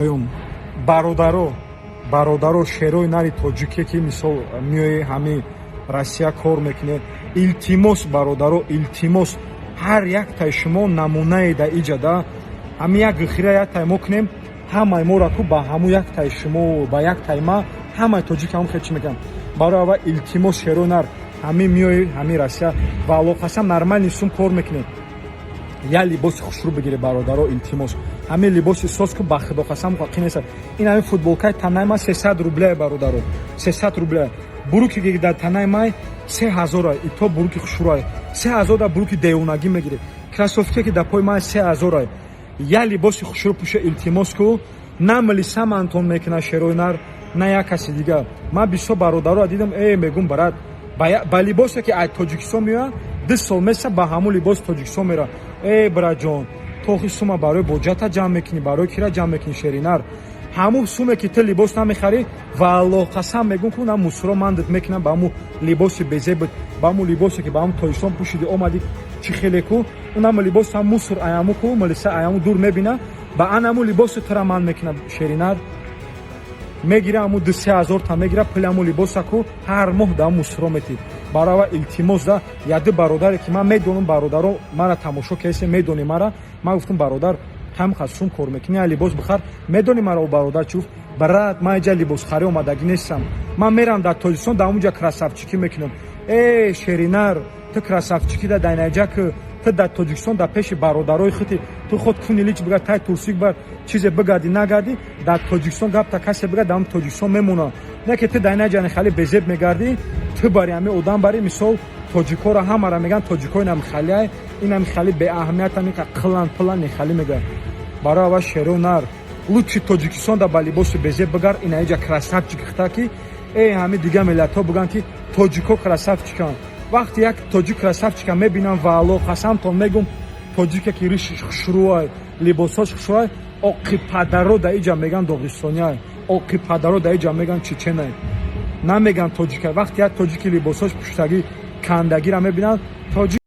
Бародаро, бародаро, шерои нари тоҷике, ки мисол миёи ҳами Россия кор мекунед, илтимос, бародаро, илтимос, ҳар яктаи шумо намунае да иҷада. Ҳами як хира яктаи мо кунем, ҳамаи моро ку ба ҳаму яктаи шумо, ба яктаи ма, ҳамаи тоҷик ҳамн хел чӣ мекунам. Барои ава, илтимос, шерои нар, ҳами миёи ҳами Россия ва алоқасам нормальный сум кор мекунед, я либоси хушрӯ бигире, бародаро, илтимос. Ҳамин либоси соз ку, ба худо қасам, қи нест. Ин ҳамин футболкаи танаи ман 300 рубля, бародаро, 300 рубля. Буруки ки дар танаи май 3000-а, ито буруки хушрӯа, 3000 дар буруки девонагӣ мегире. Кроссовке ки дар пои ман 3000-а. Я либоси хушрӯ пӯша, илтимос ку, на милиса мантон мекунад, шерои нар, на як каси дигар. Ман бисёр бародароа дидам, мегум, брат, ба либосе ки аз Тоҷикистон меояд, 2 сол меса ба ҳамун либоси Тоҷикистон мера. Э, браҷон, тохи сума барои боҷата ҷамъ мекунӣ, барои кира ҷамъ мекунӣ, шеринар? Ҳамун суме ки ту либос намехарӣ, ва Аллоҳ қасам мегум ку, на мусуро мандат мекунам ба ҳамун либоси безеб, ба ҳамун либосе ки ба ҳамун Тоҷикистон пӯшиди омадӣ. Чӣ хеле ку унам либос ҳам мусор аяму ку, милиса аяму дур мебина, ба ан ҳамун либоси тура ман мекунам, шеринар. Мегира ҳамун 2-3 ҳазорта, мегира пули ҳамун либоса ку, ҳар моҳ да мусоро метид. Барова, илтимос да яду бародаре ки ман медонам, бародаро мара тамошо касе медони мара. Ман гуфтам: «Бародар, ҳамқа сум кор мекунӣ, я либос бихар». Медони мара о бародар чӣ гуфт? «Брат, ман иҷа либосхарӣ омадагӣ нестам, ман мерам дар Тоҷикистон, дар ҳамунҷа красавчикӣ мекунам». Э, шеринар, ту красавчикӣ да дайнаҷа ки ту дар Тоҷикистон дар пеши бародарои худти ту худ куни лич бигар, тай турсик бар чизе бигарди нагарди, дар Тоҷикистон гапта касе бигар, дар Тоҷикистон мемона. Не ки ту дайнаҷани хали безеб мегардӣ, ту бари ҳами одам бари. Мисол, тоҷикҳоро ҳамара меган, тоҷикҳо инам халиай, инам хали беаҳамиятам, инка қилан пилан нехали мегӯяд. Барои ава, шеро нар, лучше Тоҷикистон да ба либоси безеб бигар, инаиҷа красавчик хита ки ҳами дига миллатҳо бигӯянд, ки тоҷикҳо красавчиканд. Вақте як тоҷик красавчика мебинам, ва Алло қасамтон мегум, тоҷике ки ришиш хушрӯай, либосҳош хушрӯай, оқи падаро да иҷа меган доғистониай, оқи падаро да иҷа меган чеченай, намеган тоҷика. Вақте як тоҷики либосҳош пуштагӣ кандагиро мебинанд, тоҷик.